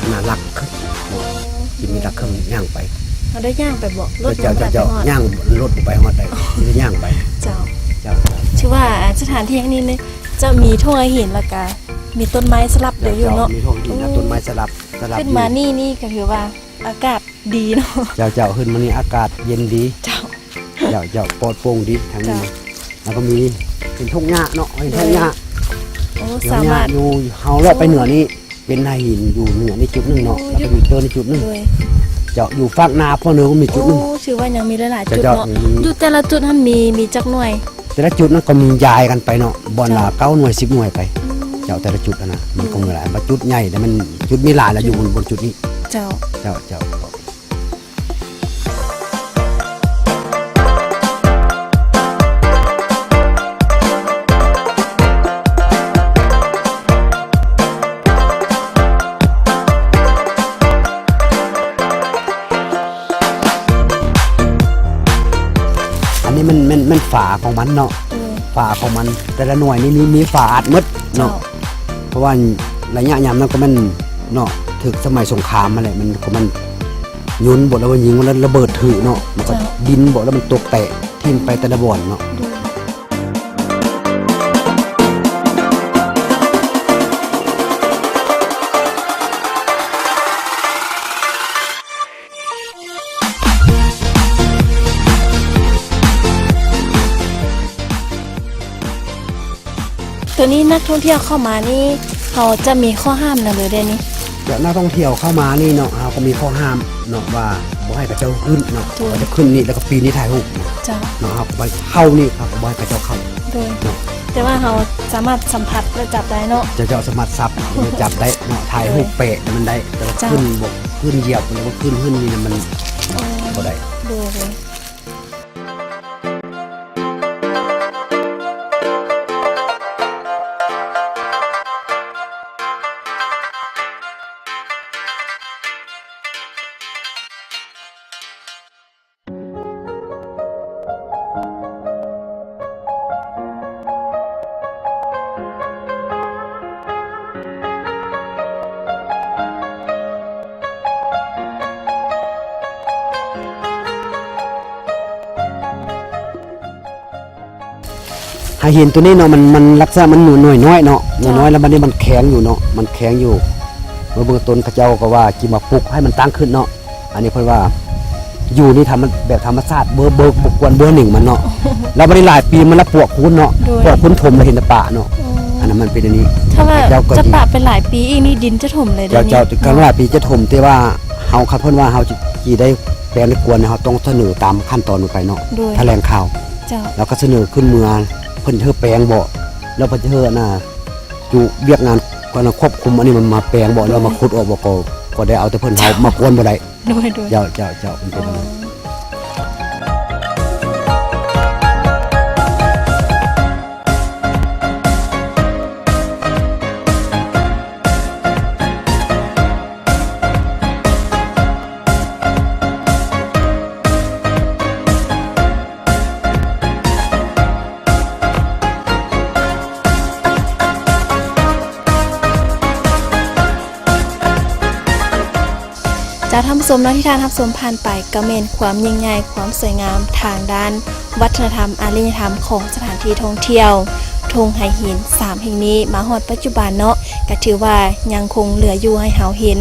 ອັນນ່າ ຫຼັກເຄິ່ງເນາະ ທີ່ມີຫຼັກເຄິ່ງຍ່າງໄປ. ເຮົາໄດ້ຍ່າງໄປບໍ່? ລົດ ເຈົ້າ ເຈົ້າ ເຈົ້າ ຍ່າງ ລົດບໍ່ໄປຮອດໃດ ມີແຕ່ຍ່າງໄປ. ເຈົ້າ ເຈົ້າ ເຈົ້າ ຖືວ່າ ອ່າ ສະຖານທີ່ແຫ່ງນີ້ນີ້ຈະມີທົ່ງຫີນ ແລ້ວກະມີຕົ້ນໄມ້ສະຫຼັບເດີຢູ່ເນາະ. ເຈົ້າ ເຈົ້າ ມີທົ່ງຫີນ ໂອ້ ແລ້ວຕົ້ນໄມ້ສະຫຼັບ ສະຫຼັບ ຂຶ້ນມານີ້ ນີ້ກໍຖືວ່າອາກາດດີເນາະ. ເຈົ້າ ເຈົ້າ ຂຶ້ນມານີ້ອາກາດເຢັນດີ. ເຈົ້າ ເຈົ້າ ເຈົ້າ ປອດໂປ່ງດີທາງນີ້. ເຈົ້າ ແລ້ວກໍມີເຫັນທົ່ງຫຍ້າເນາະ ເຫັນທົ່ງຫຍ້າ. ໂດຍ ໂອ້ ສາມາດ ຢູ່ ເຮົາເລາະໄປເໜືອນີ້ ເປັນໄຮ່ຫີນຢູ່ເໜືອນີ້ຈຸດໜຶ່ງເນາະ. ໂອ້ ແລ້ວກໍຢູ່ເທິງນີ້ຈຸດໜຶ່ງ. ໂດຍ ເຈົ້າ ຢູ່ຟາກໜ້າພວກເໜືອກໍມີຈຸດໜຶ່ງ. ໂອ້ ຖືວ່າຍັງມີຫຼາຍໆຈຸດເນາະ. ເຈົ້າ ຢູ່ແຕ່ລະຈຸດຫັ້ນມີ ມີຈັກໜ່ວຍ? ແຕ່ລະຈຸດນັ້ນກໍມີຢາຍກັນໄປເນາະ ບ່ອນລະ ເຈົ້າ ເກົ້າໜ່ວຍ ສິບໜ່ວຍໄປ. ອືມ ເຈົ້າ ແຕ່ລະຈຸດຫັ້ນນະ ມັນກໍມີຫຼາຍ ເຈົ້າ ບາງຈຸດໃຫຍ່ ແຕ່ມັນຈຸດນີ້ຫຼາຍລະ ຢູ່ບົນ ບົນຈຸດນີ້. ເຈົ້າ ເຈົ້າ ເຈົ້າ. ອັນນີ້ແມ່ນ ແມ່ນ ແມ່ນຝາຂອງມັນເນາະ. ເອີ ຝາຂອງມັນ ແຕ່ລະໜ່ວຍນີ້ມີ ມີຝາອັດໝົດເນາະ. ເຈົ້າ ເພາະວ່າໄລຍະຍາມນັ້ນກໍແມ່ນເນາະ ຖືກສະໄໝສົງຄາມຫັ້ນແຫຼະ ມັນກໍແມ່ນ ຍົນບໍ ແລ້ວວ່າຍິງ ແລ້ວລະເບີດຖືກເນາະ ມັນກໍ ເຈົ້າ ບິນບໍ ແລ້ວມັນຕົກແຕກຖິ້ມໄປແຕ່ລະບ່ອນເນາະ. ໂດຍ ໂຕນີ້ນັກທ່ອງທ່ຽວເຂົ້າມານີ້ ເຮົາຈະມີຂໍ້ຫ້າມແນວໃດແດ່ນີ້? ແບບນັກທ່ອງທ່ຽວເຂົ້າມານີ້ເນາະ ເຮົາກໍມີຂໍ້ຫ້າມເນາະ ວ່າບໍ່ໃຫ້ເຂົາເຈົ້າຂຶ້ນເນາະ. ໂດຍ ເຂົາຈະຂຶ້ນນີ້ ແລ້ວກໍປີນນີ້ຖ່າຍຮູບ. ເຈົ້າ ເນາະ ເຮົາກໍບໍ່ໃຫ້ເຂົ້ານີ້ ເຮົາກໍບໍ່ໃຫ້ເຂົາເຈົ້າເຂົ້າ. ໂດຍ ເນາະ ແຕ່ວ່າເຮົາສາມາດສຳຜັດ ແລະ ຈັບໄດ້ເນາະ. ເຈົ້າ ເຈົ້າສາມາດສັບ ແລະ ຈັບໄດ້ເນາະ ຖ່າຍຮູບ ໂດຍ ແປະມັນໄດ້ ແຕ່ວ່າ ເຈົ້າ ຂຶ້ນບໍ່ ຂຶ້ນຢຽບ ຫຼືວ່າຂຶ້ນ ຂຶ້ນນີ້ນະ ມັນ ໂອ້ ບໍ່ໄດ້. ໂດຍ ໂດຍ. ໂ ຫີນໂຕນີ້ເນາະ ມັນ ມັນລັກສະນະມັນໜ່ວຍນ້ອຍເນາະ ເຈົ້າ ໜ່ວຍນ້ອຍ ແລ້ວບັດນີ້ມັນແຂງຢູ່ເນາະ ມັນແຂງຢູ່ ເມື່ອເບື້ອງຕົ້ນເຂົາເຈົ້າກໍວ່າຊິມາປຸກໃຫ້ມັນຕັ້ງຂຶ້ນເນາະ ອັນນີ້ເພິ່ນວ່າຢູ່ນີ້ທຳ ແບບທຳມະຊາດ ບໍ່ ບໍ່ ບໍ່ກວນບໍ່ໜິງມັນເນາະ ແລ້ວບັດນີ້ຫຼາຍປີມາແລ້ວ ປວກຄູນເນາະ ໂດຍ ປວກຄູນຖົມແລ້ວເຫັນແຕ່ປະເນາະ ໂອ້ ອັນນັ້ນມັນເປັນອັນນີ້ ຖ້າວ່າ ເຂົາເຈົ້າກໍ ຈະປະໄປຫຼາຍປີອີກນີ້ ດິນຈະຖົມເລີຍເດ້ ເຈົ້າ ເຈົ້າ ຄັນຫຼາຍປີຈະຖົມ ແຕ່ວ່າເຮົາ ຄັນເພິ່ນວ່າເຮົາຊິ ຊິໄດ້ແປງໄດ້ກວນ ເຮົາຕ້ອງສະເໜີຕາມຂັ້ນຕອນໄປເນາະ ໂດຍ ຖະແຫຼງຂ່າວ ເຈົ້າ ແລ້ວກໍສະເໜີຂຶ້ນເມືອ ເພິ່ນຈະໃຫ້ແປງບໍ່ ແລ້ວເພິ່ນຈະໃຫ້ອັນນ່າ ຢູ່ວຽກງານຄວບຄຸມອັນນີ້ມັນມາແປງບໍ່ ແລ້ວມາຂຸດອອກບໍ່ ກໍ ກໍໄດ້ເອົາແຕ່ເພິ່ນ ເຮົາມາກວນບໍ່ໄດ້ ໂດຍ ໂດຍ ເຈົ້າ ເຈົ້າ ເຈົ້າ ມັນເປັນ ອໍ ເຈົ້າ ທ່ານຜູ້ຊົມເນາະ ທີ່ທ່ານຮັບຊົມຜ່ານໄປ ກໍແມ່ນຄວາມຍິ່ງໃຫຍ່ ຄວາມສວຍງາມທາງດ້ານວັດທະນະທຳ ອາລິຍະທຳຂອງສະຖານທີ່ທ່ອງທ່ຽວທົ່ງໄຫຫີນສາມແຫ່ງນີ້ ມາຮອດປັດຈຸບັນເນາະ ກໍຖືວ່າຍັງຄົງເຫຼືອຢູ່ໃຫ້ເຮົາເຫັນ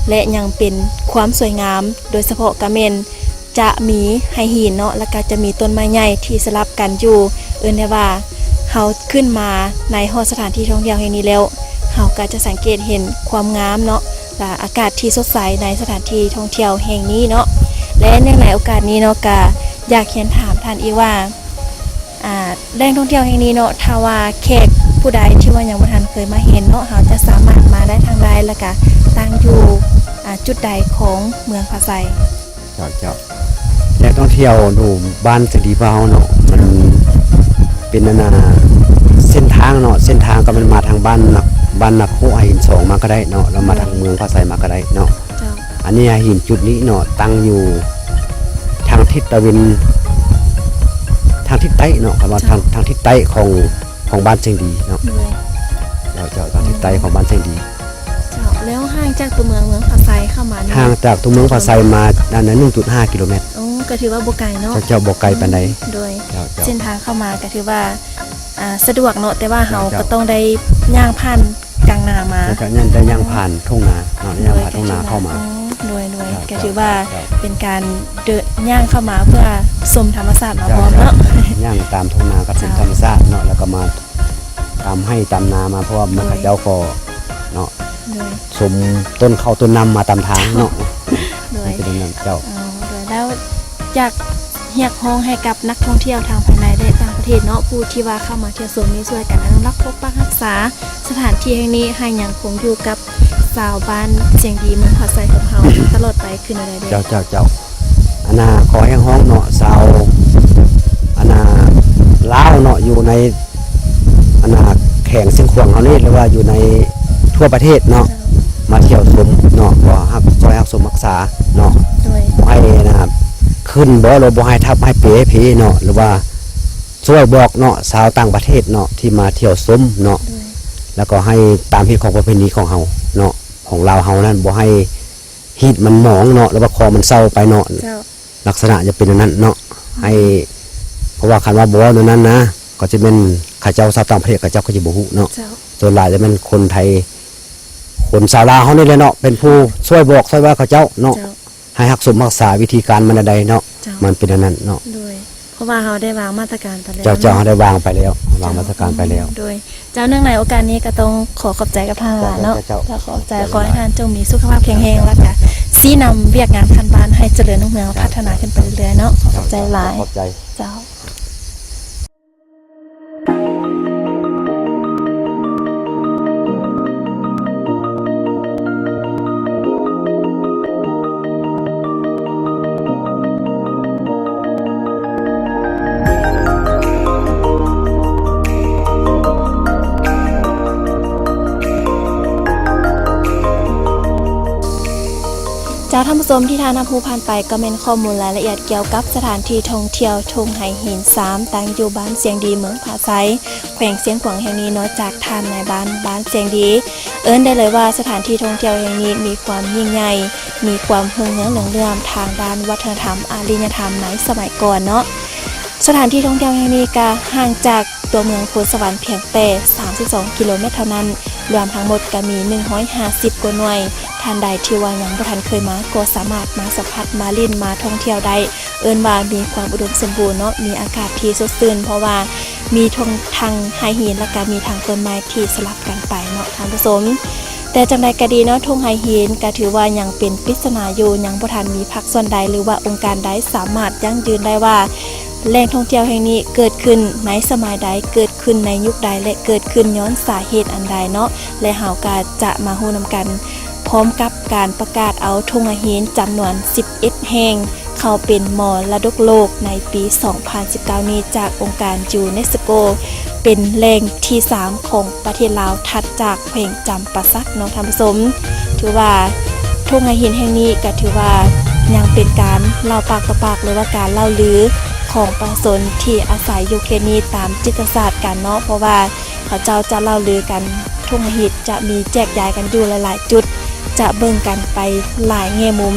ແລະ ຍັງເປັນຄວາມສວຍງາມ ໂດຍສະເພາະກໍແມ່ນ ຈະມີໄຫຫີນເນາະ ແລ້ວກໍຈະມີຕົ້ນໄມ້ໃຫຍ່ທີ່ສະຫຼັບກັນຢູ່ ເອີ້ນໄດ້ວ່າເຮົາຂຶ້ນມາໃນຮອດສະຖານທີ່ທ່ອງທ່ຽວແຫ່ງນີ້ແລ້ວ ເຮົາກໍຈະສັງເກດເຫັນຄວາມງາມເນາະ ແລະ ອາກາດທີ່ສົດໃສໃນສະຖານທີ່ທ່ອງທ່ຽວແຫ່ງນີ້ເນາະ ແລະ ເນື່ອງໃນໂອກາດນີ້ເນາະ ກໍຢາກຮຽນຖາມທ່ານອີກວ່າ ອ່າ ແຫຼ່ງທ່ອງທ່ຽວແຫ່ງນີ້ເນາະ ຖ້າວ່າແຂກຜູ້ໃດທີ່ວ່າຍັງບໍ່ທັນເຄີຍມາເຫັນເນາະ ເຮົາຈະສາມາດມາໄດ້ທາງໃດ ແລ້ວກະຕັ້ງຢູ່ ອ່າ ຈຸດໃດຂອງເມືອງພາໄຊ? ເຈົ້າ ເຈົ້າ ແຫຼ່ງທ່ອງທ່ຽວຢູ່ບ້ານເຊງດີພວກເຮົາເນາະ ມັນເປັນອັນນ່າ ເສັ້ນທາງເນາະ ເສັ້ນທາງກໍແມ່ນມາທາງບ້ານນາ ບ້ານນາໂຄໄຫຫີນສອງມາກໍໄດ້ເນາະ ແລ້ວມາທາງເມືອງພາໄຊມາກໍໄດ້ເນາະ. ເຈົ້າ. ອັນນີ້ຫີນຈຸດນີ້ເນາະ ຕັ້ງຢູ່ທາງທິດຕາເວັນ ທາງທິດໃຕ້ເນາະ ຄຳວ່າ ເຈົ້າ ທາງ ທາງທິດໃຕ້ຂອງ ຂອງບ້ານເຊງດີເນາະ. ໂດຍ. ເຈົ້າ ເຈົ້າ ທາງທິດໃຕ້ຂອງບ້ານເຊງດີ. ເຈົ້າ. ແລ້ວຫ່າງຈາກຕົວເມືອງ ເມືອງພາໄຊເຂົ້າມານີ້ ຫ່າງຈາກຕົວເມືອງພາໄຊມາ ອັນນັ້ນ ໜຶ່ງຈຸດຫ້າກິໂລແມັດ. ໂອ້ ກໍຖືວ່າບໍ່ໄກເນາະ. ເຈົ້າ ເຈົ້າ ບໍ່ໄກປານໃດ. ອືມ ໂດຍ. ເຈົ້າ ເຈົ້າ ເສັ້ນທາງເຂົ້າມາກໍຖືວ່າ ອ່າ ສະດວກເນາະ ແຕ່ວ່າເຮົາ ເຈົ້າ ກໍຕ້ອງໄດ້ຍ່າງຜ່ານກາງນາມາ. ເຈົ້າ ເຈົ້າ ຍ່າງ ໄດ້ຍ່າງຜ່ານທົ່ງນາເນາະ ຍ່າງຜ່ານທົ່ງນາເຂົ້າມາ. ໂດຍ ໂດຍ ເຈົ້າ ກໍຖືວ່າ ເຈົ້າ ເປັນການເດີນຍ່າງເຂົ້າມາເພື່ອຊົມທຳມະຊາດມາພ້ອມເນາະ. ເຈົ້າ ເຈົ້າ ຍ່າງຕາມທົ່ງນາກັບຊົມທຳມະຊາດເນາະ ແລ້ວກໍມາຕາມໄຮ່ຕາມນາມາ ເພາະວ່າ ໂດຍ ມັນ ເຂົາເຈົ້າກໍເນາະ ໂດຍ ຊົມຕົ້ນເຂົ້າຕົ້ນນ້ຳມາຕາມທາງເນາະ. ໂດຍ. ມັນເປັນຢ່າງນັ້ນເຈົ້າ. ອໍ ໂດຍ. ແລ້ວຢາກຮຽກຮ້ອງໃຫ້ກັບນັກທ່ອງທ່ຽວທັງພາຍໃນ ແລະ ຕ່າງປະເທດເນາະ ຜູ້ທີ່ວ່າເຂົ້າມາທ່ຽວຊົມນີ້ ຊ່ວຍກັນອະນຸລັກປົກປັກຮັກສາສະຖານທີ່ແຫ່ງນີ້ ໃຫ້ຍັງຄົງຢູ່ກັບຊາວບ້ານເຊງດີ ເມືອງພາໄຊຂອງເຮົາຕະຫຼອດໄປຄືແນວໃດເດີ? ເຈົ້າ ເຈົ້າ ເຈົ້າ. ອັນນ່າ ຂໍຮຽກຮ້ອງເນາະ ຊາວ ອັນນ່າ ລາວເນາະ ຢູ່ໃນ ອັນນ່າ ແຂວງຊຽງຂວາງເຮົານີ້ ຫຼືວ່າຢູ່ໃນທົ່ວປະເທດເນາະ ເຈົ້າ ມາທ່ຽວຊົມເນາະ ກໍຮັກ ຊ່ວຍຮັກຊົມຮັກສາເນາະ. ໂດຍ. ບໍ່ໃຫ້ ອັນນ່າ ຂຶ້ນບໍ່ ຫຼືບໍ່ໃຫ້ທັບໃຫ້ເປໃຫ້ເພເນາະ ຫຼືວ່າຊ່ວຍບອກເນາະ ຊາວຕ່າງປະເທດເນາະ ທີ່ມາທ່ຽວຊົມເນາະ. ໂດຍ. ແລ້ວກໍໃຫ້ຕາມຮີດຄອງປະເພນີຂອງເຮົາເນາະ ຂອງລາວເຮົານັ້ນ ບໍ່ໃຫ້ຮີດມັນໝອງເນາະ ຫຼືວ່າຄອງມັນເຊົາໄປເນາະ. ເຈົ້າ. ລັກສະນະຈະເປັນແນວນັ້ນເນາະ ໃຫ້ ເພາະວ່າຄັນວ່າບໍ່ເວົ້າແນວນັ້ນນະ ກໍຈະແມ່ນເຂົາເຈົ້າຊາວຕ່າງປະເທດ ເຂົາເຈົ້າກໍຈະບໍ່ຮູ້ເນາະ. ເຈົ້າ. ສ່ວນຫຼາຍຈະແມ່ນຄົນໄທ ຄົນຊາວລາວເຮົານີ້ແຫຼະເນາະ ເປັນຜູ້ຊ່ວຍບອກຊ່ວຍເວົ້າເຂົາເຈົ້າເນາະ. ເຈົ້າ. ໃຫ້ຮັກສົມຮັກສາວິທີການມັນແນວໃດເນາະ. ເຈົ້າ. ມັນເປັນແນວນັ້ນເນາະ. ໂດຍ. ເພາະວ່າເຮົາໄດ້ວາງມາດຕະການໄປແລ້ວ. ເຈົ້າ ເຈົ້າ ເຮົາໄດ້ວາງໄປແລ້ວ ວາງມາດຕະການໄປແລ້ວ. ໂດຍ. ເຈົ້າ ເນື່ອງໃນໂອກາດນີ້ກໍຕ້ອງຂໍຂອບໃຈກັບທ່ານຫຼາຍເນາະ. ເຈົ້າ ເຈົ້າ ເຈົ້າ ຂອບໃຈ ຂໍໃຫ້ທ່ານຈົ່ງມີສຸຂະພາບແຂງແຮງ ເຈົ້າ ແລ້ວກະຊີ້ນຳວຽກງານຂັ້ນບ້ານໃຫ້ຈະເລີນຮຸ່ງເຮືອງ ເຈົ້າ ພັດທະນາຂຶ້ນໄປເລື້ອຍໆເນາະ. ເຈົ້າ ຂອບໃຈຫຼາຍ. ເຈົ້າ ເຈົ້າ ຂອບໃຈ. ເຈົ້າ ທ່ານຜູ້ຊົມທີ່ທ່ານຮັບຮູ້ຜ່ານໄປ ກໍແມ່ນຂໍ້ມູນລາຍລະອຽດກ່ຽວກັບສະຖານທີ່ທ່ອງທ່ຽວທົ່ງໄຫຫີນສາມ ຕັ້ງຢູ່ບ້ານຊຽງດີ ເມືອງຜາໄຊ ແຂວງຊຽງຂວາງແຫ່ງນີ້ເນາະ ຈາກທ່ານນາຍບ້ານບ້ານຊຽງດີ. ເອີ້ນໄດ້ເລີຍວ່າສະຖານທີ່ທ່ອງທ່ຽວແຫ່ງນີ້ມີຄວາມຍິ່ງໃຫຍ່ ມີຄວາມຮຸ່ງເຮືອງເຫຼືອງເຫຼື້ອມທາງດ້ານວັດທະນະທຳ ອາລິຍະທຳໃນສະໄໝກ່ອນເນາະ. ສະຖານທີ່ທ່ອງທ່ຽວແຫ່ງນີ້ກະຫ່າງຈາກຕົວເມືອງໂພນສະຫວັນພຽງແຕ່ສາມສິບສອງກິໂລແມັດເທົ່ານັ້ນ, ລວມທັງໝົດກະມີໜຶ່ງຮ້ອຍຫ້າສິບກວ່າໜ່ວຍ. ທ່ານໃດທີ່ວ່າຍັງບໍ່ທັນເຄີຍມາກໍສາມາດມາສຳຜັດ, ມາຫຼິ້ນ, ມາທ່ອງທ່ຽວໄດ້. ເອີ້ນວ່າມີຄວາມອຸດົມສົມບູນເນາະ, ມີອາກາດທີ່ສົດຊື່ນ ເພາະວ່າມີທັງ ທັງໄຮ່ຫີນ ແລ້ວກະມີທັງຕົ້ນໄມ້ທີ່ສະຫຼັບກັນໄປເນາະທ່ານຜູ້ຊົມ. ແຕ່ຈັ່ງໃດກໍດີເນາະ, ທົ່ງໄຮ່ຫີນກໍຖືວ່າຍັງເປັນປິດສະໜາຢູ່, ຍັງບໍ່ທັນມີພາກສ່ວນໃດ ຫຼືວ່າອົງການໃດສາມາດຢັ້ງຢືນໄດ້ວ່າ ແຫຼ່ງທ່ອງທ່ຽວແຫ່ງນີ້ເກີດຂຶ້ນໃນສະໄໝໃດ, ເກີດຂຶ້ນໃນຍຸກໃດ ແລະ ເກີດຂຶ້ນຍ້ອນສາເຫດອັນໃດເນາະ. ແລະ ເຮົາກໍຈະມາຮູ້ນຳກັນ ພ້ອມກັບການປະກາດເອົາທົ່ງໄຮ່ຫີນຈຳນວນສິບເອັດແຫ່ງ ເຂົ້າເປັນມໍລະດົກໂລກໃນປີສອງພັນສິບເກົ້ານີ້ ຈາກອົງການຢູເນສໂກ ເປັນແຫຼ່ງທີສາມຂອງປະເທດລາວ ຖັດຈາກແຂວງຈຳປາສັກເນາະທ່ານຜູ້ຊົມ. ຖືວ່າທົ່ງໄຮ່ຫີນແຫ່ງນີ້ກໍຖືວ່າຍັງເປັນການເລົ່າປາກຕໍ່ປາກ ຫຼືວ່າການເລົ່າລືຂອງປະຊາຊົນທີ່ອາໄສຢູ່ເຂດນີ້ຕາມຈິດຕະສາດກັນເນາະ, ເພາະວ່າເຂົາເຈົ້າຈະເລົ່າລືກັນ, ທົ່ງໄຮ່ຫີນຈະມີແຈກຢາຍກັນຢູ່ຫຼາຍໆຈຸດ, ຈະເບິ່ງກັນໄປຫຼາຍແງ່ມຸມ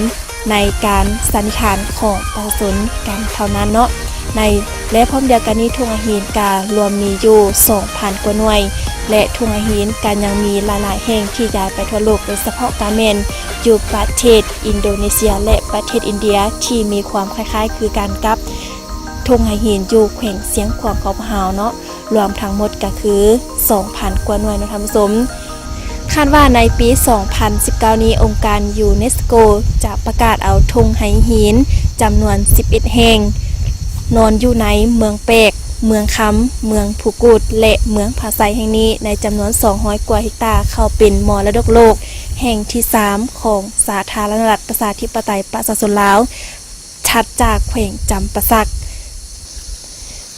ໃນການສັນນິຖານຂອງປະຊາຊົນກັນເທົ່ານັ້ນເນາະ. ໃນ ແລະ ພ້ອມດຽວກັນນີ້ ທົ່ງໄຮ່ຫີນກະລວມມີຢູ່ສອງພັນກວ່າໜ່ວຍ ແລະ ທົ່ງໄຮ່ຫີນກະຍັງມີຫຼາຍໆແຫ່ງທີ່ຢາຍໄປທົ່ວໂລກ, ໂດຍສະເພາະກະແມ່ນຢູ່ປະເທດອິນໂດເນເຊຍ ແລະ ປະເທດອິນເດຍ ທີ່ມີຄວາມຄ້າຍໆຄືກັນກັບທົ່ງໄຮ່ຫີນຢູ່ແຂວງຊຽງຂວາງຂອງພວກເຮົາເນາະ. ລວມທັງໝົດກໍຄືສອງພັນກວ່າໜ່ວຍເນາະທ່ານຜູ້ຊົມ. ຄາດວ່າໃນປີສອງພັນສິບເກົ້ານີ້ ອົງການຢູເນສໂກຈະປະກາດເອົາທົ່ງໄຮ່ຫີນຈຳນວນສິບເອັດແຫ່ງ ນອນຢູ່ໃນເມືອງແປກ, ເມືອງຄຳ, ເມືອງພູກູດ ແລະ ເມືອງຜາໄຊແຫ່ງນີ້ ໃນຈຳນວນສອງຮ້ອຍກວ່າເຮັກຕາ ເຂົ້າເປັນມໍລະດົກໂລກແຫ່ງທີສາມຂອງສາທາລະນະລັດປະຊາທິປະໄຕປະຊາຊົນລາວ. ຖັດຈາກແຂວງຈຳປາສັກ.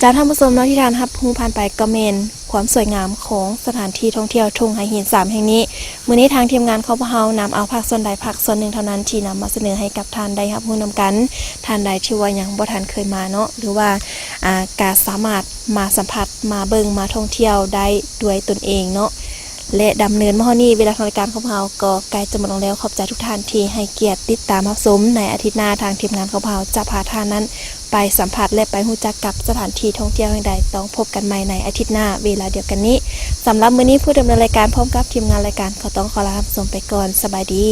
ຈາກທ່ານຜູ້ຊົມເນາະ ທີ່ທ່ານຮັບຮູ້ຜ່ານໄປກໍແມ່ນຄວາມສວຍງາມຂອງສະຖານທີ່ທ່ອງທ່ຽວທົ່ງໄຮ່ຫີນສາມແຫ່ງນີ້. ມື້ນີ້ທາງທີມງານຂອງພວກເຮົານຳເອົາພາກສ່ວນໃດພາກສ່ວນໜຶ່ງເທົ່ານັ້ນທີ່ນຳມາສະເໜີໃຫ້ກັບທ່ານໄດ້ຮັບຮູ້ນຳກັນ. ທ່ານໃດທີ່ວ່າຍັງບໍ່ທັນເຄີຍມາເນາະ ຫຼືວ່າ ອາ ກະສາມາດມາສຳຜັດ, ມາເບິ່ງ, ມາທ່ອງທ່ຽວໄດ້ດ້ວຍຕົນເອງເນາະ. ແລະ ດຳເນີນມາຮອດນີ້ ເວລາຂອງລາຍການຂອງພວກເຮົາກໍໃກ້ຈະໝົດລົງແລ້ວ. ຂອບໃຈທຸກທ່ານທີ່ໃຫ້ກຽດຕິດຕາມຮັບຊົມ. ໃນອາທິດໜ້າ ທາງທີມງານຂອງພວກເຮົາຈະພາທ່ານນັ້ນໄປສຳຜັດ ແລະ ໄປຮູ້ຈັກກັບສະຖານທີ່ທ່ອງທ່ຽວແຫ່ງໃດ. ຕ້ອງພົບກັນໃໝ່ໃນອາທິດໜ້າເວລາດຽວກັນນີ້. ສຳລັບມື້ນີ້ ຜູ້ດຳເນີນລາຍການພ້ອມກັບທີມງານລາຍການ ກໍຕ້ອງຂໍລາທ່ານຜູ້ຊົມໄປກ່ອນ. ສະບາຍດີ.